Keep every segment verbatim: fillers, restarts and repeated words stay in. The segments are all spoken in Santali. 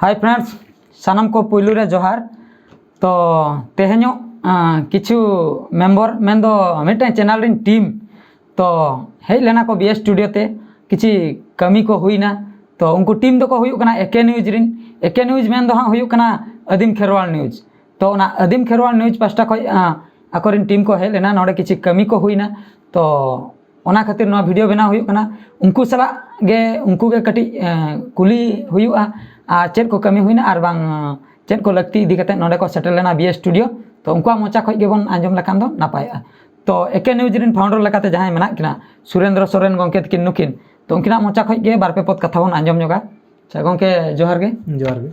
Hi friends, ᱥᱟᱱᱟᱢ ᱠᱚ ᱯᱩᱭᱞᱩ ᱨᱮ ᱡᱚᱦᱟᱨ᱾ ᱛᱚ ᱛᱮᱦᱮᱧᱚᱜ ᱟᱸ, ᱠᱤᱪᱷᱩ ᱢᱮᱢᱵᱚᱨ ᱢᱮᱱᱫᱚ ᱢᱤᱫᱴᱟᱝ ᱪᱮᱱᱮᱞ ᱨᱮᱱ ᱴᱤᱢ ᱛᱚ ᱦᱮᱡ ᱞᱮᱱᱟ ᱠᱚ ᱵᱤ ᱮᱥ ᱥᱴᱩᱰᱤᱭᱳ ᱛᱮ, ᱠᱤᱪᱷᱩ ᱠᱟᱹᱢᱤ ᱠᱚ ᱦᱩᱭᱱᱟ᱾ ᱛᱚ ᱩᱱᱠᱩ ᱴᱤᱢ ᱫᱚᱠᱚ ᱦᱩᱭᱩᱜ ᱠᱟᱱᱟ ᱮ ᱠᱮ ᱱᱤᱭᱩᱡᱽ ᱨᱮᱱ᱾ ᱮ ᱠᱮ ᱱᱤᱭᱩᱡᱽ ᱢᱮᱱ ᱫᱚ ᱦᱟᱸᱜ ᱦᱩᱭᱩᱜ ᱠᱟᱱᱟ ᱟᱹᱫᱤᱢ ᱠᱷᱮᱨᱣᱟᱞ ᱱᱤᱭᱩᱡᱽ᱾ ᱛᱚ ᱚᱱᱟ ᱟᱹᱫᱤᱢ ᱠᱷᱮᱨᱣᱟᱞ ᱱᱤᱭᱩᱡᱽ ᱯᱟᱥᱴᱟ ᱠᱷᱚᱡ ᱟᱸ, ᱟᱠᱚᱨᱮᱱ ᱴᱤᱢ ᱠᱚ ᱦᱮᱡ ᱞᱮᱱᱟ, ᱱᱚᱰᱮ ᱠᱤᱪᱷᱩ ᱠᱟᱹᱢᱤ ᱠᱚ ᱦᱩᱭᱱᱟ᱾ ᱛᱚ ᱚᱱᱟ ᱠᱷᱟᱹᱛᱤᱨ ᱱᱚᱣᱟ ᱵᱷᱤᱰᱤᱭᱳ ᱵᱮᱱᱟᱣ ᱦᱩᱭᱩᱜ ᱠᱟᱱᱟ᱾ ᱩᱱᱠᱩ ᱥᱟᱞᱟᱜ ᱜᱮ, ᱩᱱᱠᱩ ᱜᱮ ᱠᱟᱹᱴᱤᱡ ᱮᱸ, ᱠᱩᱞᱤ ᱦᱩᱭᱩᱜᱼᱟ ᱟᱨ ᱪᱮᱫ ᱠᱚ ᱠᱟᱹᱢᱤ ᱦᱩᱭᱱᱟ ᱟᱨ ᱵᱟᱝ ᱪᱮᱫ ᱠᱚ ᱞᱟᱹᱠᱛᱤ ᱤᱫᱤ ᱠᱟᱛᱮ ᱱᱚᱰᱮ ᱠᱚ ᱥᱮᱴᱮᱨ ᱞᱮᱱᱟ ᱵᱤ ᱮᱥ ᱥᱴᱩᱰᱤᱭᱳ᱾ ᱛᱚ ᱩᱱᱠᱩᱣᱟᱜ ᱢᱚᱪᱟ ᱠᱷᱚᱡ ᱜᱮᱵᱚᱱ ᱟᱸᱡᱚᱢ ᱞᱮᱠᱷᱟᱱ ᱫᱚ ᱱᱟᱯᱟᱭᱚᱜᱼᱟ᱾ ᱛᱚ ᱮ ᱠᱮ ᱱᱤᱭᱩᱡᱽ ᱨᱮᱱ ᱯᱷᱟᱣᱩᱱᱰᱟᱨ ᱞᱮᱠᱟᱛᱮ ᱡᱟᱦᱟᱸᱭ ᱢᱮᱱᱟᱜ ᱠᱤᱱᱟ, ᱥᱩᱨᱮᱱᱫᱨᱚ ᱥᱚᱨᱮᱱ ᱜᱚᱢᱠᱮ ᱛᱟᱹᱠᱤᱱ ᱱᱩᱠᱤᱱ, ᱛᱚ ᱩᱱᱠᱤᱱᱟᱜ ᱢᱚᱪᱟ ᱠᱷᱚᱡ ᱜᱮ ᱵᱟᱨ ᱯᱮ ᱯᱚᱫ ᱠᱟᱛᱷᱟ ᱵᱚᱱ ᱟᱸᱡᱚᱢ ᱧᱚᱜᱟ᱾ ᱟᱪᱪᱷᱟ ᱜᱚᱢᱠᱮ, ᱡᱚᱦᱟᱨ ᱜᱮ᱾ ᱡᱚᱦᱟᱨ ᱜᱮ᱾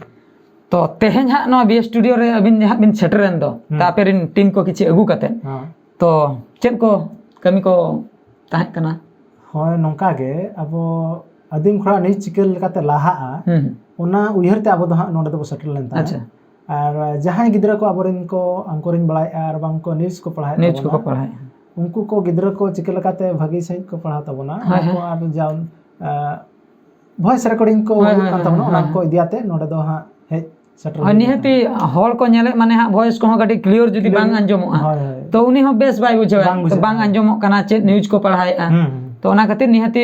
ᱛᱚ ᱛᱮᱦᱮᱧ ᱦᱟᱸᱜ ᱱᱚᱣᱟ ᱵᱤ ᱮᱥ ᱥᱴᱩᱰᱤᱭᱳ ᱨᱮ ᱟᱹᱵᱤᱱ ᱡᱟᱦᱟᱸ ᱵᱤᱱ ᱥᱮᱴᱮᱨᱮᱱ ᱫᱚ, ᱦᱩᱸ᱾ ᱛᱚ ᱟᱯᱮ ᱨᱮᱱ ᱴᱤᱢ ᱠᱚ ᱠᱤᱪᱷᱩ ᱟᱹᱜᱩ ᱠᱟᱛᱮ, ᱦᱮᱸ᱾ ᱛᱚ ᱪᱮᱫ ᱠᱚ ᱠᱟᱹᱢᱤ ᱠᱚ ᱛᱟᱦᱮᱸ ᱠᱟᱱᱟ? ᱦᱳᱭ, ᱱᱚᱝᱠᱟ ᱜᱮ ᱟᱵᱚ ᱟᱹᱫᱤᱢ ᱠᱷᱚᱲᱟ ᱱᱤᱭᱩᱡᱽ ᱪᱤᱠᱟᱹ ᱞᱮᱠᱟᱛᱮ ᱞᱟᱦᱟᱜᱼᱟ, ᱦᱩᱸ᱾ ᱚᱱᱟ ᱩᱭᱦᱟᱹᱨ ᱛᱮ ᱟᱵᱚ ᱫᱚ ᱦᱟᱸᱜ ᱱᱚᱰᱮ ᱫᱚᱵᱚ ᱥᱮᱴᱮᱨ ᱞᱮᱱ ᱛᱟᱦᱮᱸᱫ᱾ ᱟᱪᱪᱷᱟ᱾ ᱟᱨ ᱡᱟᱦᱟᱸᱭ ᱜᱤᱫᱽᱨᱟᱹ ᱠᱚ ᱟᱵᱚᱨᱮᱱ ᱠᱚ ᱟᱝᱠᱚᱨᱤᱧ ᱵᱟᱲᱟᱭᱮᱫᱼᱟ ᱟᱨ ᱵᱟᱝ ᱠᱚ ᱱᱤᱭᱩᱡᱽ ᱠᱚ ᱯᱟᱲᱦᱟᱣᱮᱫ ᱱᱤᱭᱩᱡᱽ ᱛᱟᱵᱚᱱᱟ, ᱠᱚᱠᱚ ᱯᱟᱲᱦᱟᱣᱮᱫᱼᱟ᱾ ᱩᱱᱠᱩ ᱠᱚ ᱜᱤᱫᱽᱨᱟᱹ ᱠᱚ ᱪᱤᱠᱟᱹ ᱞᱮᱠᱟᱛᱮ ᱵᱷᱟᱹᱜᱤ ᱥᱟᱺᱦᱤᱡ ᱠᱚ ᱯᱟᱲᱦᱟᱣ ᱛᱟᱵᱚᱱᱟ, ᱦᱳᱭ, ᱚᱱᱟ ᱠᱚ ᱦᱳᱭ᱾ ᱟᱨ ᱡᱟ, ᱟᱸ, ᱵᱷᱚᱭᱮᱥ ᱨᱮᱠᱚᱨᱰᱤᱝ ᱠᱚ ᱦᱳᱭ, ᱦᱩᱭᱩᱜ ᱦᱳᱭ, ᱠᱟᱱ ᱦᱳᱭ, ᱛᱟᱵᱚᱱᱟ, ᱦᱳᱭ, ᱚᱱᱟ ᱦᱳᱭ᱾ ᱠᱚ ᱤᱫᱤ ᱟᱛᱮ ᱱᱚᱰᱮ ᱫᱚ ᱦᱟᱸᱜ ᱦᱮᱡ ᱥᱮᱴᱮᱨ ᱦᱳᱭ, ᱦᱩᱭ ᱱᱤᱦᱟᱹᱛᱤ ᱟᱠᱟᱱᱟ᱾ ᱦᱚᱲ ᱠᱚ ᱧᱮᱞᱮᱫ ᱢᱟᱱᱮ ᱦᱟᱸᱜ ᱵᱷᱚᱭᱮᱥ ᱠᱚᱦᱚᱸ ᱠᱟᱹᱴᱤᱡ ᱠᱞᱤᱭᱟᱨ ᱡᱩᱫᱤ ᱠᱞᱤᱭᱟᱨ᱾ ᱵᱟᱝ ᱟᱸᱡᱚᱢᱚᱜᱼᱟ, ᱦᱳᱭ, ᱦᱳᱭ᱾ ᱛᱚ ᱩᱱᱤ ᱦᱚᱸ ᱵᱮᱥ ᱵᱟᱭ ᱵᱩᱡᱷᱟᱹᱣᱟ, ᱵᱟᱝ ᱛᱚ ᱵᱩᱡᱷᱟᱹᱜᱼᱟ᱾ ᱵᱟᱝ ᱟᱸᱡᱚᱢᱚᱜ ᱠᱟᱱᱟ, ᱪᱮᱫ ᱱᱤᱭᱩᱡᱽ ᱠᱚ ᱯᱟᱲᱦᱟᱣᱮᱫᱼᱟ᱾ ᱦᱩᱸ, ᱦᱩᱸ᱾ ᱛᱚ ᱚᱱᱟ ᱠᱷᱟᱹᱛᱤᱨ ᱱᱤᱦᱟᱹᱛᱤ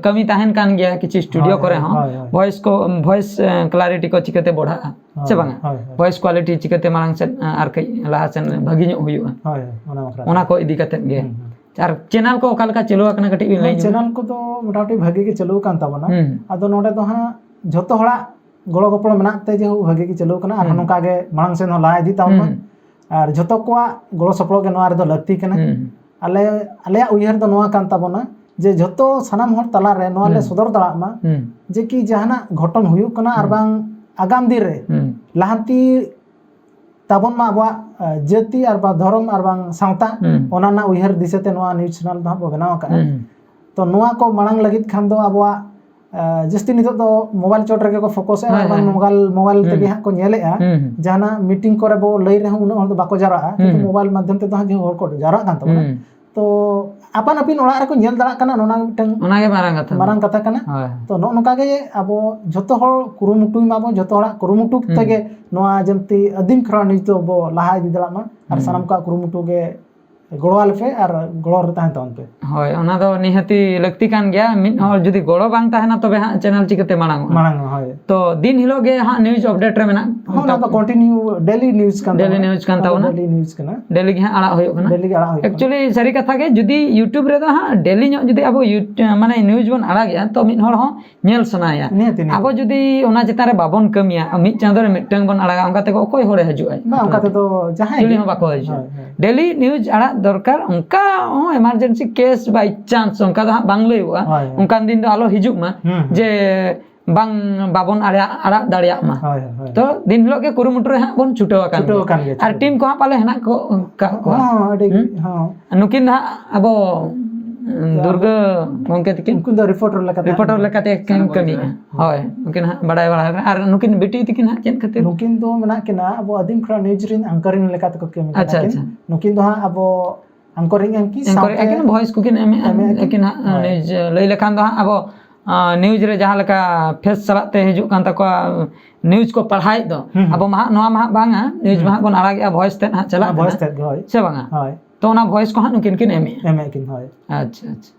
ᱠᱟᱹᱢᱤ ᱛᱟᱦᱮᱱ ᱠᱟᱱ ᱜᱮᱭᱟ ᱠᱤᱪᱷᱩ ᱥᱴᱩᱰᱤᱭᱳ ᱦᱳᱭ, ᱠᱚᱨᱮ ᱦᱳᱭ, ᱦᱚᱸ, ᱦᱳᱭ, ᱦᱳᱭ᱾ ᱵᱷᱚᱭᱮᱥ ᱠᱚ, ᱵᱷᱚᱭᱮᱥ, ᱮ, ᱠᱞᱟᱨᱤᱴᱤ ᱠᱚ ᱪᱤᱠᱟᱹᱛᱮ ᱵᱚᱲᱦᱟᱜᱼᱟ, ᱦᱳᱭ, ᱥᱮ ᱵᱟᱝᱟ? ᱦᱳᱭ, ᱦᱳᱭ᱾ ᱵᱷᱚᱭᱮᱥ ᱠᱚᱣᱟᱞᱤᱴᱤ ᱪᱤᱠᱟᱹᱛᱮ ᱢᱟᱲᱟᱝ ᱥᱮᱫ, ᱮ, ᱟᱨ ᱠᱟᱹᱡ ᱞᱟᱦᱟ ᱥᱮᱱ ᱵᱷᱟᱹᱜᱤ ᱧᱚᱜ ᱦᱩᱭᱩᱜᱼᱟ? ᱦᱳᱭ, ᱦᱳᱭ, ᱚᱱᱟ ᱵᱟᱠᱷᱨᱟ ᱚᱱᱟ ᱛᱮ᱾ ᱠᱚ ᱤᱫᱤ ᱠᱟᱛᱮᱫ ᱜᱮ᱾ ᱦᱩᱸ, ᱦᱩᱸ᱾ ᱟᱨ ᱪᱮᱱᱮᱞ ᱠᱚ ᱚᱠᱟ ᱞᱮᱠᱟ ᱪᱟᱹᱞᱩ ᱟᱠᱟᱱᱟ ᱠᱟᱹᱴᱤᱡ ᱵᱤᱱ ᱞᱟᱹᱭ ᱦᱮᱸ, ᱧᱚᱜᱟ? ᱪᱮᱱᱮᱞ ᱠᱚᱫᱚ ᱢᱚᱴᱟᱢᱩᱴᱤ ᱵᱷᱟᱹᱜᱤ ᱜᱮ ᱪᱟᱹᱞᱩ ᱟᱠᱟᱱ ᱛᱟᱵᱚᱱᱟ᱾ ᱦᱩᱸ᱾ ᱟᱫᱚ ᱱᱚᱰᱮ ᱫᱚ ᱦᱟᱸᱜ ᱡᱷᱚᱛᱚ ᱦᱚᱲᱟᱜ ᱜᱚᱲᱚ ᱜᱚᱯᱚᱲᱚ ᱢᱮᱱᱟᱜ ᱛᱮ ᱡᱮᱦᱮᱛᱩ ᱵᱷᱟᱹᱜᱤ ᱜᱮ ᱪᱟᱹᱞᱩ ᱟᱠᱟᱱᱟ, ᱟᱨᱦᱚᱸ ᱦᱩᱸ᱾ ᱱᱚᱝᱠᱟ ᱜᱮ ᱢᱟᱲᱟᱝ ᱥᱮᱱ ᱦᱚᱸ ᱞᱟᱦᱟ ᱤᱫᱤ ᱛᱟᱵᱚᱱ ᱢᱟ᱾ ᱦᱩᱸ᱾ ᱟᱨ ᱡᱷᱚᱛᱚ ᱠᱚᱣᱟᱜ ᱜᱚᱲᱚ ᱥᱚᱯᱚᱦᱚᱫ ᱜᱮ ᱱᱚᱣᱟ ᱨᱮᱫᱚ ᱞᱟᱹᱠᱛᱤ ᱠᱟᱱᱟ᱾ ᱦᱩᱸ᱾ ᱟᱞᱮ, ᱟᱞᱮᱭᱟᱜ ᱩᱭᱦᱟᱹᱨ ᱫᱚ ᱱᱚᱣᱟ ᱠᱟᱱ ᱛᱟᱵᱚᱱᱟ ᱡᱮ ᱡᱷᱚᱛᱚ ᱥᱟᱱᱟᱢ ᱦᱚᱲ ᱛᱟᱞᱟᱨᱮ ᱱᱚᱣᱟ ᱞᱮ ᱦᱩᱸ᱾ ᱥᱚᱫᱚᱨ ᱫᱟᱲᱮᱭᱟᱜ ᱢᱟ ᱦᱩᱸ᱾ ᱡᱮ ᱠᱤ ᱡᱟᱦᱟᱱᱟᱜ ᱜᱷᱚᱴᱚᱱ ᱦᱩᱭᱩᱜ ᱠᱟᱱᱟ ᱟᱨ ᱦᱩᱸ᱾ ᱵᱟᱝ ᱟᱜᱟᱢ ᱫᱤᱱ ᱨᱮ ᱦᱩᱸ᱾ ᱞᱟᱦᱟᱱᱛᱤ ᱛᱟᱵᱚᱱ ᱢᱟ ᱟᱵᱚᱣᱟᱜ, ᱮ, ᱡᱟᱹᱛᱤ ᱟᱨ ᱵᱟᱝ ᱫᱷᱚᱨᱚᱢ ᱟᱨ ᱵᱟᱝ ᱥᱟᱶᱛᱟ, ᱦᱩᱸ᱾ ᱚᱱᱟ ᱨᱮᱱᱟᱜ ᱩᱭᱦᱟᱹᱨ ᱫᱤᱥᱟᱹ ᱛᱮ ᱱᱚᱣᱟ ᱱᱤᱭᱩᱡᱽ ᱪᱮᱱᱮᱞ ᱫᱚ ᱦᱟᱸᱜ ᱵᱚ ᱵᱮᱱᱟᱣ ᱟᱠᱟᱫᱼᱟ᱾ ᱦᱩᱸ᱾ ᱛᱚ ᱱᱚᱣᱟ ᱠᱚ ᱢᱟᱲᱟᱝ ᱞᱟᱹᱜᱤᱫ ᱠᱷᱟᱱ ᱫᱚ ᱟᱵᱚᱣᱟᱜ, ᱮ, ᱡᱟᱹᱥᱛᱤ ᱱᱤᱛᱚᱜ ᱫᱚ ᱢᱳᱵᱟᱭᱤᱞ ᱪᱚᱴ ᱨᱮᱜᱮ ᱠᱚ ᱯᱷᱳᱠᱚᱥᱮᱫᱼᱟ ᱦᱳᱭ, ᱟᱨ ᱵᱟᱝ ᱦᱳᱭ᱾ ᱢᱳᱵᱟᱭᱤᱞ, ᱢᱳᱵᱟᱭᱤᱞ ᱦᱩᱸ᱾ ᱛᱮᱜᱮ ᱦᱟᱸᱜ ᱠᱚ ᱧᱮᱞᱮᱫᱼᱟ᱾ ᱦᱩᱸ᱾ ᱡᱟᱦᱟᱱᱟᱜ ᱢᱤᱴᱤᱝ ᱠᱚᱨᱮ ᱵᱚ ᱞᱟᱹᱭ ᱨᱮᱦᱚᱸ ᱩᱱᱟᱹᱜ ᱦᱚᱲ ᱫᱚ ᱵᱟᱠᱚ ᱡᱟᱣᱨᱟᱜᱼᱟ, ᱠᱤᱱᱛᱩ ᱦᱩᱸ᱾ ᱢᱳᱵᱟᱭᱤᱞ ᱢᱟᱫᱽᱫᱷᱚᱢ ᱛᱮᱫᱚ ᱦᱟᱸᱜ ᱡᱮ ᱦᱚᱲ ᱠᱚ ᱡᱟᱣᱨᱟᱜ ᱠᱟᱱ ᱛᱟᱵᱚᱱᱟ᱾ ᱦᱩᱸ᱾ ᱛᱚ ᱟᱯᱟᱱ ᱟᱹᱯᱤᱱ ᱚᱲᱟᱜ ᱨᱮᱠᱚ ᱧᱮᱞ ᱫᱟᱲᱮᱭᱟᱜ ᱠᱟᱱᱟ, ᱚᱱᱟ ᱢᱤᱫᱴᱟᱝ ᱚᱱᱟᱜᱮ ᱢᱟᱨᱟᱝ ᱠᱟᱛᱷᱟ ᱫᱚ᱾ ᱢᱟᱨᱟᱝ ᱠᱟᱛᱷᱟ ᱠᱟᱱᱟ᱾ ᱦᱳᱭ᱾ ᱛᱚ ᱱᱚᱜᱼᱚ ᱱᱚᱝᱠᱟ ᱜᱮ ᱟᱵᱚ ᱡᱷᱚᱛᱚ ᱦᱚᱲ ᱠᱩᱨᱩᱢᱩᱴᱩᱭ ᱢᱟᱵᱚᱱ, ᱡᱷᱚᱛᱚ ᱦᱚᱲᱟᱜ ᱠᱩᱨᱩᱢᱩᱴᱩ ᱦᱩᱸ᱾ ᱛᱮᱜᱮ ᱱᱚᱣᱟ ᱡᱮᱢᱛᱤ ᱟᱹᱫᱤᱢ ᱠᱷᱮᱨᱣᱟᱲ ᱱᱤᱭᱩᱡᱽ ᱫᱚ ᱵᱚ ᱞᱟᱦᱟ ᱤᱫᱤ ᱫᱟᱲᱮᱭᱟᱜ ᱢᱟ, ᱟᱨ ᱦᱩᱸ᱾ ᱥᱟᱱᱟᱢ ᱠᱚᱣᱟᱜ ᱠᱩᱨᱩᱢᱩᱴᱩ ᱜᱮ ᱜᱚᱲᱚ ᱟᱞᱮ ᱯᱮ ᱟᱨ ᱜᱚᱲᱚ ᱨᱮ ᱛᱟᱦᱮᱱ ᱛᱟᱵᱚᱱ ᱯᱮ᱾ ᱦᱳᱭ, ᱚᱱᱟ ᱫᱚ ᱱᱤᱦᱟᱹᱛᱤ ᱞᱟᱹᱠᱛᱤ ᱠᱟᱱ ᱜᱮᱭᱟ᱾ ᱢᱤᱫ ᱦᱚᱲ ᱡᱩᱫᱤ ᱜᱚᱲᱚ ᱵᱟᱝ ᱛᱟᱦᱮᱱᱟ, ᱛᱚᱵᱮ ᱦᱟᱸᱜ ᱪᱮᱱᱮᱞ ᱪᱤᱠᱟᱹᱛᱮ ᱢᱟᱲᱟᱝ ᱚᱜᱼᱟ? ᱢᱟᱲᱟᱝ ᱚᱜᱼᱟ, ᱦᱳᱭ᱾ ᱛᱚ ᱫᱤᱱ ᱦᱤᱞᱳᱜ ᱜᱮ ᱦᱟᱸᱜ ᱱᱤᱭᱩᱡᱽ ᱟᱯᱰᱮᱴ ᱨᱮ ᱢᱮᱱᱟᱜ ᱦᱚᱸ, ᱚᱱᱟ ᱫᱚ ᱠᱚᱱᱴᱤᱱᱤᱭᱩ ᱰᱮᱞᱤ ᱱᱤᱭᱩᱡᱽ ᱠᱟᱱ ᱰᱮᱞᱤ ᱛᱟᱵᱚᱱᱟ᱾ ᱱᱤᱭᱩᱡᱽ ᱠᱟᱱ ᱚᱱᱟ ᱫᱚ ᱛᱟᱵᱚᱱᱟ᱾ ᱰᱮᱞᱤ ᱱᱤᱭᱩᱡᱽ ᱠᱟᱱᱟ᱾ ᱰᱮᱞᱤ ᱜᱮ ᱦᱟᱸᱜ ᱟᱲᱟᱜ ᱦᱩᱭᱩᱜ ᱠᱟᱱᱟ᱾ ᱰᱮᱞᱤ ᱜᱮ ᱟᱲᱟᱜ ᱦᱩᱭᱩᱜ ᱠᱟᱱᱟ᱾ ᱮᱠᱪᱩᱭᱮᱞᱤ ᱥᱟᱹᱨᱤ ᱠᱟᱛᱷᱟ ᱜᱮ, ᱡᱩᱫᱤ YouTube ᱨᱮᱫᱚ ᱦᱟᱸᱜ ᱰᱮᱞᱤ ᱧᱚᱜ ᱡᱩᱫᱤ ᱟᱵᱚ ᱭᱩᱴ-, ᱢᱟᱱᱮ ᱱᱤᱭᱩᱡᱽ ᱵᱚᱱ ᱟᱲᱟᱜᱮᱜᱼᱟ, ᱛᱚ ᱢᱤᱫ ᱦᱚᱲ ᱦᱚᱸ ᱧᱮᱞ ᱥᱟᱱᱟᱭᱟ᱾ ᱱᱤᱦᱟᱹᱛᱤ, ᱱᱤᱦᱟᱹᱛᱤ᱾ ᱟᱵᱚ ᱡᱩᱫᱤ ᱚᱱᱟ ᱪᱮᱛᱟᱱ ᱨᱮ ᱵᱟᱵᱚᱱ ᱠᱟᱹᱢᱤᱭᱟ, ᱢᱤᱫ ᱪᱟᱸᱫᱳ ᱨᱮ ᱢᱤᱫᱴᱟᱝ ᱵᱚᱱ ᱟᱲᱟᱜᱟ, ᱚᱱᱠᱟ ᱛᱮᱠᱚ ᱚᱠᱚᱭ ᱦᱚᱲᱮ ᱦᱤᱡᱩᱜᱼᱟᱭ? ᱵᱟᱝ, ᱚᱱᱠᱟ ᱛᱮᱫᱚ ᱡᱟᱦᱟᱸᱭ ᱪᱤᱞᱤ ᱜᱮ᱾ ᱦᱚᱸ ᱵᱟᱠᱚ ᱦᱤᱡᱩᱜᱼᱟ᱾ ᱦᱳᱭ, ᱦᱳᱭ᱾ ᱰᱮᱞᱤ ᱱᱤᱭᱩᱡᱽ ᱟᱲᱟᱜ ᱫᱚᱨᱠᱟᱨ, ᱚᱱᱠᱟ ᱦᱚᱸ ᱮᱢᱟᱨᱡᱮᱱᱥᱤ ᱠᱮᱥ ᱵᱟᱭ ᱪᱟᱱᱥ ᱚᱱᱠᱟ ᱫᱚ ᱦᱟᱸᱜ ᱵᱟᱝ ᱞᱟᱹᱭᱚᱜᱼᱟ᱾ ᱦᱳᱭ, ᱦᱳᱭ᱾ ᱚᱱᱠᱟᱱ ᱫᱤᱱ ᱫᱚ ᱟᱞᱚ ᱦᱤᱡᱩᱜ ᱢᱟ, ᱦᱩᱸ, ᱦᱩᱸ᱾ ᱡᱮ ᱵᱟᱝ, ᱵᱟᱵᱚᱱ ᱟᱲᱟᱜ, ᱟᱲᱟᱜ ᱫᱟᱲᱮᱭᱟᱜ ᱢᱟ᱾ ᱦᱳᱭ, ᱦᱳᱭ, ᱦᱳᱭ᱾ ᱛᱚ ᱫᱤᱱ ᱦᱤᱞᱳᱜ ᱜᱮ ᱠᱩᱨᱩᱢᱩᱴᱩ ᱨᱮ ᱦᱟᱸᱜ ᱵᱚᱱ ᱪᱷᱩᱴᱟᱹᱣ ᱟᱠᱟᱱ ᱪᱷᱩᱴᱟᱹᱣ ᱜᱮᱭᱟ᱾ ᱟᱠᱟᱱ ᱜᱮᱭᱟ, ᱟᱨ ᱪᱷᱩᱴᱟᱹᱣ ᱴᱤᱢ ᱟᱠᱟᱱ᱾ ᱠᱚ ᱦᱟᱸᱜ ᱯᱟᱞᱮ ᱦᱮᱱᱟᱜ ᱠᱚ, ᱠᱟᱜ ᱠᱚᱣᱟ᱾ ᱦᱚᱸ, ᱟᱹᱰᱤ, ᱦᱩᱸ? ᱦᱚᱸ᱾ ᱱᱩᱠᱤᱱ ᱫᱚ ᱦᱟᱸᱜ ᱟᱵᱚ, ᱩᱸ, ᱟᱵᱚ ᱫᱩᱨᱜᱟᱹ ᱜᱚᱢᱠᱮ ᱛᱟᱹᱠᱤᱱ ᱩᱱᱠᱤᱱ ᱫᱚ ᱨᱤᱯᱳᱨᱴᱟᱨ ᱞᱮᱠᱟᱛᱮ ᱨᱤᱯᱳᱨᱴᱟᱨ ᱦᱟᱸᱜ ᱞᱮᱠᱟᱛᱮ ᱠᱤᱱ ᱠᱟᱹᱢᱤᱭᱮᱫᱼᱟ᱾ ᱦᱳᱭ᱾ ᱦᱳᱭ, ᱩᱱᱠᱤᱱ ᱦᱟᱸᱜ ᱵᱟᱲᱟᱭ ᱵᱟᱲᱟ ᱟᱠᱟᱱᱟ᱾ ᱟᱨ ᱱᱩᱠᱤᱱ ᱵᱤᱴᱤ ᱛᱟᱹᱠᱤᱱ ᱦᱟᱸᱜ ᱪᱮᱫ ᱠᱷᱟᱹᱛᱤᱨ? ᱱᱩᱠᱤᱱ ᱫᱚ ᱢᱮᱱᱟᱜ ᱠᱤᱱᱟ ᱟᱵᱚ ᱟᱹᱫᱤᱢ ᱠᱷᱮᱨᱣᱟᱲ ᱱᱤᱭᱩᱡᱽ ᱨᱮᱱ ᱟᱝᱠᱟᱨᱤᱝ ᱞᱮᱠᱟ ᱛᱮᱠᱚ ᱠᱟᱹᱢᱤ ᱠᱟᱱᱟ ᱟᱪᱪᱷᱟ, ᱠᱤᱱ᱾ ᱟᱪᱪᱷᱟ᱾ ᱱᱩᱠᱤᱱ ᱫᱚ ᱦᱟᱸᱜ ᱟᱵᱚ ᱟᱝᱠᱚᱨᱤᱝ ᱟᱢ ᱠᱤ ᱮᱝᱠᱚᱨ ᱥᱟᱶᱛᱮ ᱟᱹᱠᱤᱱ ᱵᱷᱚᱭᱮᱥ ᱠᱚᱠᱤᱱ ᱮᱢᱮᱫᱼᱟ, ᱮᱢᱮᱫᱼᱟ ᱠᱤᱱ᱾ ᱟᱹᱠᱤᱱ ᱦᱟᱸᱜ ᱦᱳᱭ᱾ ᱱᱤᱭᱩᱡᱽ, ᱞᱟᱹᱭ ᱞᱮᱠᱷᱟᱱ ᱫᱚ ᱦᱟᱸᱜ ᱟᱵᱚ, ᱟᱸ, ᱱᱤᱭᱩᱡᱽ ᱨᱮ ᱡᱟᱦᱟᱸ ᱞᱮᱠᱟ ᱯᱷᱮᱥ ᱥᱟᱞᱟᱜ ᱛᱮ ᱦᱤᱡᱩᱜ ᱠᱟᱱ ᱛᱟᱠᱚᱣᱟ, ᱱᱤᱭᱩᱡᱽ ᱠᱚ ᱯᱟᱲᱦᱟᱣᱮᱫ ᱫᱚ, ᱦᱩᱸ, ᱦᱩᱸ᱾ ᱟᱵᱚ ᱢᱟ ᱦᱟᱸᱜ ᱱᱚᱣᱟ ᱢᱟ ᱦᱟᱸᱜ ᱵᱟᱝᱟ, ᱱᱤᱭᱩᱡᱽ ᱦᱩᱸ᱾ ᱢᱟ ᱦᱟᱸᱜ ᱵᱚᱱ ᱟᱲᱟᱜᱮᱜᱼᱟ, ᱵᱷᱚᱭᱮᱥ ᱛᱮᱫ ᱦᱟᱸᱜ ᱪᱟᱞᱟᱜ ᱦᱮᱸ, ᱵᱷᱚᱭᱮᱥ ᱠᱟᱱᱟ᱾ ᱛᱮᱫ ᱜᱮ, ᱦᱳᱭ᱾ ᱥᱮ ᱵᱟᱝᱟ? ᱦᱳᱭ᱾ ᱛᱚ ᱚᱱᱟ ᱵᱷᱚᱭᱮᱥ ᱠᱚ ᱦᱟᱸᱜ ᱱᱩᱠᱤᱱ ᱠᱤᱱ ᱮᱢᱮᱫᱼᱟ᱾ ᱮᱢᱮᱫ ᱠᱤᱱ, ᱦᱳᱭ᱾ ᱟᱪᱪᱷᱟ, ᱟᱪᱪᱷᱟ᱾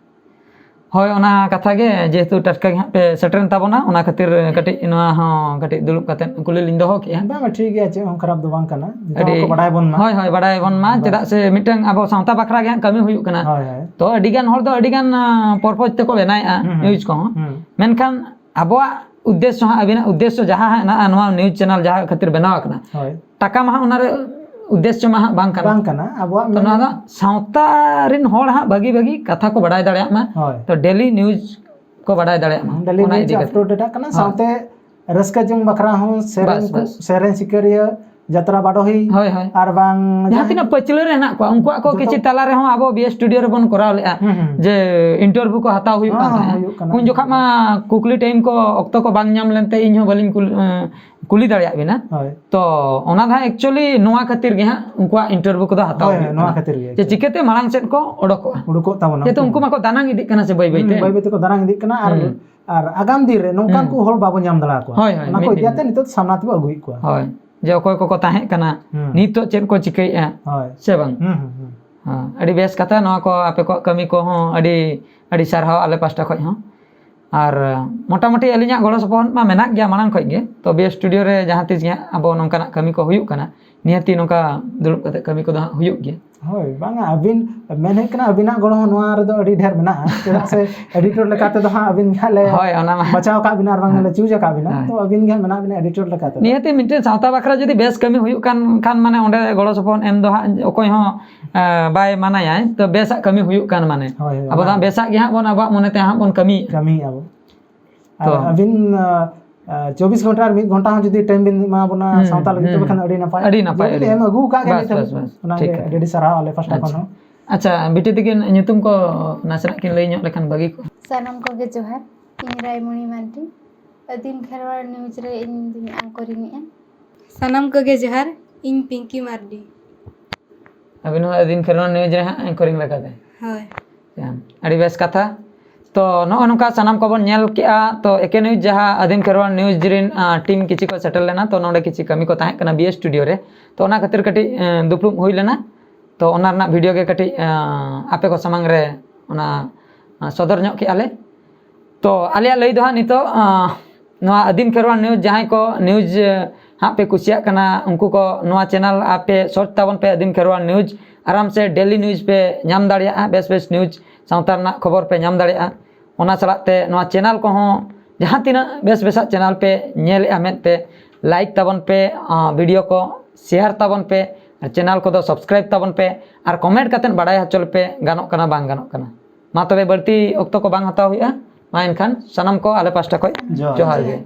ᱦᱳᱭ, ᱚᱱᱟ ᱠᱟᱛᱷᱟ ᱜᱮ, ᱡᱮᱦᱮᱛᱩ ᱴᱟᱴᱠᱟ ᱜᱮ ᱦᱟᱸᱜ ᱯᱮ ᱥᱮᱴᱮᱨᱮᱱ ᱛᱟᱵᱚᱱᱟ, ᱚᱱᱟ ᱠᱷᱟᱹᱛᱤᱨ ᱠᱟᱹᱴᱤᱡ ᱱᱚᱣᱟ ᱦᱚᱸ ᱠᱟᱹᱴᱤᱡ ᱫᱩᱲᱩᱵ ᱠᱟᱛᱮᱫ ᱠᱩᱞᱤ ᱞᱤᱧ ᱫᱚᱦᱚ ᱠᱮᱜᱼᱟ᱾ ᱵᱟᱝᱟ, ᱴᱷᱤᱠ ᱜᱮᱭᱟ, ᱪᱮᱫ ᱦᱚᱸ ᱠᱷᱟᱨᱟᱯ ᱫᱚ ᱵᱟᱝ ᱠᱟᱱᱟ, ᱡᱚᱛᱚ ᱟᱹᱰᱤ ᱦᱚᱲ ᱠᱚ ᱵᱟᱰᱟᱭ ᱵᱚᱱ ᱢᱟ᱾ ᱦᱳᱭ, ᱦᱳᱭ, ᱵᱟᱰᱟᱭ ᱵᱚᱱ ᱢᱟ, ᱵᱟᱥ᱾ ᱪᱮᱫᱟᱜ ᱥᱮ ᱢᱤᱫᱴᱟᱝ ᱟᱵᱚ ᱥᱟᱶᱛᱟ ᱵᱟᱠᱷᱨᱟ ᱜᱮ ᱦᱟᱸᱜ ᱠᱟᱹᱢᱤ ᱦᱩᱭᱩᱜ ᱠᱟᱱᱟ᱾ ᱦᱳᱭ, ᱦᱳᱭ᱾ ᱛᱚ ᱟᱹᱰᱤ ᱜᱟᱱ ᱦᱚᱲ ᱫᱚ ᱟᱹᱰᱤ ᱜᱟᱱ, ᱟᱸ, ᱦᱩᱸ, ᱦᱩᱸ᱾ ᱱᱤᱭᱩᱡᱽ ᱠᱚᱦᱚᱸ᱾ ᱦᱩᱸ᱾ ᱢᱮᱱᱠᱷᱟᱱ ᱟᱵᱚᱣᱟᱜ ᱩᱫᱽᱫᱮᱥᱥᱚ ᱦᱟᱸᱜ, ᱟᱹᱵᱤᱱᱟᱜ ᱩᱫᱽᱫᱮᱥᱥᱚ ᱡᱟᱦᱟᱸ ᱦᱟᱸᱜ ᱦᱮᱱᱟᱜᱼᱟ, ᱱᱚᱣᱟ ᱱᱤᱭᱩᱡᱽ ᱪᱮᱱᱮᱞ ᱡᱟᱦᱟᱸ ᱠᱷᱟᱹᱛᱤᱨ ᱵᱮᱱᱟᱣ ᱟᱠᱟᱱᱟ, ᱦᱳᱭ᱾ ᱴᱟᱠᱟ ᱢᱟ ᱦᱟᱸᱜ ᱚᱱᱟ ᱨᱮ ᱩᱫᱽᱫᱮᱥᱥᱚ ᱢᱟ ᱦᱟᱸᱜ ᱵᱟᱝ ᱠᱟᱱᱟ᱾ ᱵᱟᱝ ᱠᱟᱱᱟ, ᱟᱵᱚᱣᱟᱜ ᱛᱚ ᱢᱮᱱ ᱱᱚᱣᱟ ᱫᱚ ᱥᱟᱶᱛᱟ ᱨᱮᱱ ᱦᱚᱲ ᱦᱟᱸᱜ ᱵᱷᱟᱹᱜᱤ ᱵᱷᱟᱹᱜᱤ ᱠᱟᱛᱷᱟ ᱠᱚ ᱵᱟᱰᱟᱭ ᱫᱟᱲᱮᱭᱟᱜ ᱢᱟ᱾ ᱦᱳᱭ᱾ ᱛᱚ ᱰᱮᱞᱤ ᱱᱤᱭᱩᱡᱽ ᱠᱚ ᱵᱟᱰᱟᱭ ᱫᱟᱲᱮᱭᱟᱜ ᱢᱟ᱾ ᱰᱮᱞᱤ ᱚᱱᱟ ᱱᱤᱭᱩᱡᱽ ᱤᱫᱤ ᱠᱟᱛᱮ᱾ ᱟᱯᱞᱳᱰ ᱨᱮᱱᱟᱜ ᱠᱟᱱᱟ, ᱦᱳᱭ᱾ ᱥᱟᱶᱛᱮ ᱨᱟᱹᱥᱠᱟᱹ ᱡᱚᱝ ᱵᱟᱠᱷᱨᱟ ᱦᱚᱸ ᱥᱮᱨᱮᱧ ᱵᱟᱥ, ᱠᱚ, ᱵᱟᱥ᱾ ᱥᱮᱨᱮᱧ ᱥᱤᱠᱟᱹᱨᱤᱭᱟᱹ, ᱡᱟᱛᱨᱟ ᱵᱟᱰᱚᱦᱤ, ᱦᱳᱭ, ᱦᱳᱭ᱾ ᱟᱨ ᱵᱟᱝ ᱡᱟᱦᱟᱸ ᱡᱟᱦᱟᱸᱭ ᱛᱤᱱᱟᱹᱜ ᱯᱟᱹᱪᱷᱞᱟᱹ ᱨᱮ ᱦᱮᱱᱟᱜ ᱠᱚᱣᱟ, ᱩᱱᱠᱩᱣᱟᱜ ᱠᱚ ᱡᱚᱛᱚ ᱠᱤᱪᱷᱩ ᱛᱟᱞᱟ ᱨᱮᱦᱚᱸ ᱟᱵᱚ ᱵᱤ ᱮᱥ ᱥᱴᱩᱰᱤᱭᱳ ᱨᱮᱵᱚᱱ ᱠᱚᱨᱟᱣ ᱞᱮᱜᱼᱟ, ᱦᱩᱸ, ᱦᱩᱸ᱾ ᱡᱮ ᱤᱱᱴᱟᱨᱵᱷᱤᱭᱩ ᱠᱚ ᱦᱟᱛᱟᱣ ᱦᱩᱭᱩᱜ ᱠᱟᱱ ᱦᱚᱸ, ᱛᱟᱦᱮᱸᱫ᱾ ᱦᱩᱭᱩᱜ ᱠᱟᱱᱟ, ᱩᱱ ᱦᱩᱭᱩᱜ ᱡᱚᱠᱷᱟᱜ ᱠᱟᱱᱟ᱾ ᱢᱟ ᱠᱩᱠᱞᱤ ᱴᱟᱭᱤᱢ ᱠᱚ ᱚᱠᱛᱚ ᱠᱚ ᱵᱟᱝ ᱧᱟᱢ ᱞᱮᱱᱛᱮ ᱤᱧ ᱦᱚᱸ ᱵᱟᱹᱞᱤᱧ ᱠᱩᱞ-, ᱮᱸ, ᱠᱩᱞᱤ ᱫᱟᱲᱮᱭᱟᱜ ᱵᱤᱱᱟ᱾ ᱦᱳᱭ᱾ ᱛᱚ ᱚᱱᱟ ᱫᱚ ᱦᱟᱸᱜ actually ᱱᱚᱣᱟ ᱠᱷᱟᱹᱛᱤᱨ ᱜᱮ ᱦᱟᱸᱜ ᱩᱱᱠᱩᱣᱟᱜ interview ᱠᱚᱫᱚ ᱦᱟᱛᱟᱣ ᱦᱳᱭ, ᱦᱩᱭᱩᱜ ᱱᱚᱣᱟ ᱠᱟᱱᱟ᱾ ᱠᱷᱟᱹᱛᱤᱨ ᱜᱮ᱾ ᱡᱮ ᱪᱤᱠᱟᱹᱛᱮ ᱢᱟᱲᱟᱝ ᱥᱮᱫ ᱠᱚ ᱚᱰᱚᱠᱚᱜᱼᱟ᱾ ᱩᱰᱩᱠᱚᱜ ᱛᱟᱵᱚᱱᱟ ᱡᱮᱦᱮᱛᱩ ᱩᱱᱠᱩ ᱩᱱᱠᱩ ᱢᱟ᱾ ᱢᱟᱠᱚ ᱫᱟᱱᱟᱝ ᱤᱫᱤᱜ ᱠᱟᱱᱟ ᱥᱮ ᱵᱟᱹᱭ ᱵᱟᱹᱭ ᱛᱮ᱾ ᱦᱩᱸ, ᱵᱟᱹᱭ ᱵᱟᱹᱭ ᱛᱮᱠᱚ ᱫᱟᱱᱟᱝ ᱤᱫᱤᱜ ᱠᱟᱱᱟ ᱟᱨ, ᱦᱩᱸ᱾ ᱟᱨ ᱟᱜᱟᱢ ᱫᱤᱱ ᱨᱮ ᱱᱚᱝᱠᱟᱱ ᱦᱩᱸ᱾ ᱠᱚ ᱦᱚᱲ ᱵᱟᱵᱚ ᱧᱟᱢ ᱫᱟᱲᱮ ᱟᱠᱚᱣᱟ᱾ ᱦᱳᱭ, ᱦᱳᱭ, ᱚᱱᱟ ᱠᱚ ᱢᱤᱫ ᱤᱫᱤ ᱫᱤᱱ᱾ ᱠᱟᱛᱮ ᱱᱤᱛᱚᱜ ᱥᱟᱢᱱᱟ ᱛᱮᱵᱚ ᱟᱹᱜᱩᱭᱮᱫ ᱠᱚᱣᱟ᱾ ᱦᱳᱭ, ᱡᱮ ᱚᱠᱚᱭ ᱠᱚᱠᱚ ᱛᱟᱦᱮᱸ ᱠᱟᱱᱟ, ᱦᱩᱸ᱾ ᱱᱤᱛᱚᱜ ᱪᱮᱫ ᱠᱚ ᱪᱤᱠᱟᱹᱭᱮᱫᱼᱟ, ᱦᱳᱭ᱾ ᱥᱮ ᱵᱟᱝ? ᱦᱩᱸ, ᱦᱩᱸ, ᱦᱩᱸ᱾ ᱦᱮᱸ, ᱟᱹᱰᱤ ᱵᱮᱥ ᱠᱟᱛᱷᱟ᱾ ᱱᱚᱣᱟ ᱠᱚ ᱟᱯᱮ ᱠᱚᱣᱟᱜ ᱠᱟᱹᱢᱤ ᱠᱚᱦᱚᱸ ᱟᱹᱰᱤ, ᱟᱹᱰᱤ ᱥᱟᱨᱦᱟᱣ ᱟᱞᱮ ᱯᱟᱥᱴᱟ ᱠᱷᱚᱱ ᱦᱚᱸ᱾ ᱟᱨ ᱢᱚᱴᱟᱢᱩᱴᱤ ᱟᱹᱞᱤᱧᱟᱜ ᱜᱚᱲᱚ ᱥᱚᱯᱚᱦᱚᱫ ᱢᱟ ᱢᱮᱱᱟᱜ ᱜᱮᱭᱟ ᱢᱟᱲᱟᱝ ᱠᱷᱚᱱ ᱜᱮ, ᱛᱚ ᱵᱮᱥ studio ᱨᱮ ᱡᱟᱦᱟᱸ ᱛᱤᱥ ᱜᱮ ᱦᱟᱸᱜ ᱟᱵᱚ ᱱᱚᱝᱠᱟᱱᱟᱜ ᱠᱟᱹᱢᱤ ᱠᱚ ᱦᱩᱭᱩᱜ ᱠᱟᱱᱟ, ᱱᱤᱦᱟᱹᱛᱤ ᱱᱚᱝᱠᱟ ᱫᱩᱲᱩᱵ ᱠᱟᱛᱮ ᱠᱟᱹᱢᱤ ᱠᱚᱫᱚ ᱦᱟᱸᱜ ᱦᱩᱭᱩᱜ ᱜᱮᱭᱟ᱾ ᱦᱳᱭ, ᱵᱟᱝᱟ, ᱟᱹᱵᱤᱱ ᱢᱮᱱ ᱦᱩᱭᱩᱜ ᱠᱟᱱᱟ, ᱟᱹᱵᱤᱱᱟᱜ ᱜᱚᱲᱚ ᱦᱚᱸ ᱱᱚᱣᱟ ᱨᱮᱫᱚ ᱟᱹᱰᱤ ᱰᱷᱮᱨ ᱢᱮᱱᱟᱜᱼᱟ, ᱪᱮᱫᱟᱜ ᱥᱮ editor ᱞᱮᱠᱟ ᱛᱮᱫᱚ ᱦᱟᱸᱜ ᱟᱹᱵᱤᱱ ᱜᱮ ᱦᱟᱸᱜ ᱞᱮ ᱦᱳᱭ, ᱚᱱᱟ ᱢᱟ᱾ ᱵᱟᱪᱷᱟᱣ ᱟᱠᱟᱫ ᱵᱤᱱᱟ ᱟᱨ ᱵᱟᱝ ᱦᱳᱭ᱾ ᱞᱮ choose ᱟᱠᱟᱫ ᱵᱤᱱᱟ, ᱦᱳᱭ᱾ ᱛᱚ ᱟᱹᱵᱤᱱ ᱜᱮ ᱦᱟᱸᱜ ᱢᱮᱱᱟᱜ ᱵᱤᱱᱟ editor ᱞᱮᱠᱟ ᱛᱮᱫᱚ᱾ ᱱᱤᱦᱟᱹᱛᱤ ᱢᱤᱫᱴᱮᱱ ᱥᱟᱶᱛᱟ ᱵᱟᱠᱷᱨᱟ ᱡᱩᱫᱤ ᱵᱮᱥ ᱠᱟᱹᱢᱤ ᱦᱩᱭᱩᱜ ᱠᱟᱱ ᱠᱷᱟᱱ, ᱢᱟᱱᱮ ᱚᱸᱰᱮ ᱜᱚᱲᱚ ᱥᱚᱯᱚᱦᱚᱫ ᱮᱢ ᱫᱚ ᱦᱟᱸᱜ ᱚᱠᱚᱭ ᱦᱚᱸ, ᱮ, ᱵᱟᱭ ᱢᱟᱱᱟᱭᱟᱭ, ᱛᱚ ᱵᱮᱥᱟᱜ ᱠᱟᱹᱢᱤ ᱦᱩᱭᱩᱜ ᱠᱟᱱ ᱢᱟᱱᱮ᱾ ᱦᱳᱭ, ᱦᱳᱭ, ᱟᱵᱚ ᱫᱚ ᱚᱱᱟ ᱦᱟᱸᱜ ᱜᱮ᱾ ᱵᱮᱥᱟᱜ ᱜᱮ ᱦᱟᱸᱜ ᱵᱚᱱ ᱟᱵᱚᱣᱟᱜ ᱢᱚᱱᱮᱛᱮ ᱦᱟᱸᱜ ᱵᱚᱱ ᱠᱟᱹᱢᱤᱭᱮᱫᱼᱟ᱾ ᱠᱟᱹᱢᱤᱭᱮᱫᱼᱟ ᱵᱚᱱ᱾ ᱟᱨ ᱛᱚ᱾ ᱟᱹᱵᱤᱱ, ᱟ, ᱟ, ᱪᱚᱵᱵᱤᱥ ᱜᱷᱚᱱᱴᱟ ᱟᱨ ᱢᱤᱫ ᱜᱷᱚᱱᱴᱟ ᱦᱚᱸ ᱡᱩᱫᱤ time ᱵᱤᱱ ᱮᱢᱟ ᱵᱚᱱᱟ ᱦᱩᱸ, ᱥᱟᱶᱛᱟ ᱞᱟᱹᱜᱤᱫ, ᱦᱩᱸ, ᱛᱚᱵᱮ ᱠᱷᱟᱱ ᱦᱩᱸ᱾ ᱟᱹᱰᱤ ᱱᱟᱯᱟᱭ᱾ ᱟᱹᱰᱤ ᱱᱟᱯᱟᱭ, ᱡᱮᱦᱮᱛᱩ ᱟᱹᱰᱤ ᱵᱤᱱ ᱮᱢ ᱱᱟᱯᱟᱭ᱾ ᱟᱹᱜᱩ ᱟᱠᱟᱫ ᱜᱮᱭᱟ ᱵᱟᱥ, ᱱᱤᱛ ᱦᱟᱹᱵᱤᱡ, ᱵᱟᱥ, ᱵᱟᱥ᱾ ᱚᱱᱟ ᱴᱷᱤᱠ ᱜᱮ ᱠᱟᱛᱷᱟ᱾ ᱟᱹᱰᱤ, ᱟᱹᱰᱤ ᱥᱟᱨᱦᱟᱣ ᱟᱞᱮ ᱯᱟᱥᱴᱟ ᱟᱪᱪᱷᱟ᱾ ᱠᱷᱚᱱ ᱦᱚᱸ᱾ ᱟᱪᱪᱷᱟ, ᱵᱤᱴᱤ ᱛᱤᱠᱤᱱ ᱧᱩᱛᱩᱢ ᱠᱚ ᱱᱟᱥᱮᱱᱟᱜ ᱠᱤᱱ ᱞᱟᱹᱭ ᱧᱚᱜ ᱞᱮᱠᱷᱟᱱ ᱵᱷᱟᱹᱜᱤ ᱠᱚᱜᱼᱟ᱾ ᱥᱟᱱᱟᱢ ᱠᱚᱜᱮ ᱡᱚᱦᱟᱨ, ᱤᱧ ᱨᱟᱭᱢᱚᱬᱤ ᱢᱟᱨᱰᱤ, ᱟᱹᱫᱤᱢ ᱠᱷᱮᱨᱣᱟᱲ news ᱨᱮ ᱤᱧ ᱫᱩᱧ anchoring ᱮᱫᱼᱟ᱾ ᱥᱟᱱᱟᱢ ᱠᱚᱜᱮ ᱡᱚᱦᱟᱨ, ᱤᱧ ᱯᱤᱝᱠᱤ ᱢᱟᱨᱰᱤ᱾ ᱟᱹᱵᱤᱱ ᱦᱚᱸ ᱟᱹᱫᱤᱢ ᱠᱷᱮᱨᱣᱟᱲ news ᱨᱮ ᱦᱟᱸᱜ anchoring ᱞᱮᱠᱟᱛᱮ᱾ ᱦᱳᱭ᱾ ᱟᱪᱪᱷᱟ, ᱟᱹᱰᱤ ᱵᱮᱥ ᱠᱟᱛᱷᱟ᱾ ᱛᱚ ᱱᱚᱜᱼᱚ ᱱᱚᱝᱠᱟ ᱥᱟᱱᱟᱢ ᱠᱚᱵᱚᱱ ᱧᱮᱞ ᱠᱮᱜᱼᱟ᱾ ᱛᱚ ᱮᱠᱮ news ᱡᱟᱦᱟᱸ ᱟᱹᱫᱤᱢ ᱠᱷᱮᱨᱣᱟᱲ news ᱨᱮᱱ, ᱟ, team ᱠᱤᱪᱷᱩ ᱠᱚ ᱥᱮᱴᱮᱨ ᱞᱮᱱᱟ, ᱛᱚ ᱱᱚᱰᱮ ᱠᱤᱪᱷᱩ ᱠᱟᱹᱢᱤ ᱠᱚ ᱛᱟᱦᱮᱸ ᱠᱟᱱᱟ B S studio ᱨᱮ, ᱛᱚ ᱚᱱᱟ ᱠᱷᱟᱹᱛᱤᱨ ᱠᱟᱹᱴᱤᱡ, ᱮ, ᱫᱩᱯᱲᱩᱵ ᱦᱩᱭ ᱞᱮᱱᱟ᱾ ᱛᱚ ᱚᱱᱟ ᱨᱮᱱᱟᱜ video ᱜᱮ ᱠᱟᱹᱴᱤᱡ, ᱟ, ᱟᱯᱮ ᱠᱚ ᱥᱟᱢᱟᱝ ᱨᱮ ᱚᱱᱟ, ᱟ, ᱥᱚᱫᱚᱨ ᱧᱚᱜ ᱠᱮᱜᱼᱟ ᱞᱮ᱾ ᱛᱚ ᱟᱞᱮᱭᱟᱜ ᱞᱟᱹᱭ ᱫᱚ ᱦᱟᱸᱜ ᱱᱤᱛᱚᱜ, ᱟ, ᱱᱚᱣᱟ ᱟᱹᱫᱤᱢ ᱠᱷᱮᱨᱣᱟᱲ news, ᱡᱟᱦᱟᱸᱭ ᱠᱚ news, ᱮ, ᱦᱟᱸᱜ ᱯᱮ ᱠᱩᱥᱤᱭᱟᱜ ᱠᱟᱱᱟ, ᱩᱱᱠᱩ ᱠᱚ ᱱᱚᱣᱟ channel ᱟᱯᱮ search ᱛᱟᱵᱚᱱ ᱯᱮ, ᱟᱹᱫᱤᱢ ᱠᱷᱮᱨᱣᱟᱲ news᱾ ᱟᱨᱟᱢ ᱥᱮ daily news ᱯᱮ ᱧᱟᱢ ᱫᱟᱲᱮᱭᱟᱜᱼᱟ, ᱵᱮᱥ ᱵᱮᱥ news, ᱥᱟᱶᱛᱟ ᱨᱮᱱᱟᱜ ᱠᱷᱚᱵᱚᱨ ᱯᱮ ᱧᱟᱢ ᱫᱟᱲᱮᱭᱟᱜᱼᱟ᱾ ᱚᱱᱟ ᱥᱟᱞᱟᱜ ᱛᱮ ᱱᱚᱣᱟ channel ᱠᱚᱦᱚᱸ ᱡᱟᱦᱟᱸ ᱛᱤᱱᱟᱹᱜ ᱵᱮᱥ ᱵᱮᱥᱟᱜ channel ᱯᱮ ᱧᱮᱞᱮᱜᱼᱟ ᱢᱮᱫ ᱛᱮ, like ᱛᱟᱵᱚᱱ ᱯᱮ, ᱟ, video ᱠᱚ share ᱛᱟᱵᱚᱱ ᱯᱮ, ᱟᱨ channel ᱠᱚᱫᱚ subscribe ᱛᱟᱵᱚᱱ ᱯᱮ, ᱟᱨ comment ᱠᱟᱛᱮᱫ ᱵᱟᱲᱟᱭ ᱦᱚᱪᱚ ᱞᱮᱯᱮ ᱜᱟᱱᱚᱜ ᱠᱟᱱᱟ ᱵᱟᱝ ᱜᱟᱱᱚᱜ ᱠᱟᱱᱟ᱾ ᱢᱟ ᱛᱚᱵᱮ ᱵᱟᱹᱲᱛᱤ ᱚᱠᱛᱚ ᱠᱚ ᱵᱟᱝ ᱦᱟᱛᱟᱣ ᱦᱩᱭᱩᱜᱼᱟ᱾ ᱢᱟ ᱮᱱᱠᱷᱟᱱ ᱥᱟᱱᱟᱢ ᱠᱚ ᱟᱞᱮ ᱯᱟᱥᱴᱟ ᱠᱷᱚᱱ ᱡᱚᱦᱟᱨ᱾ ᱡᱚᱦᱟᱨ ᱜᱮ᱾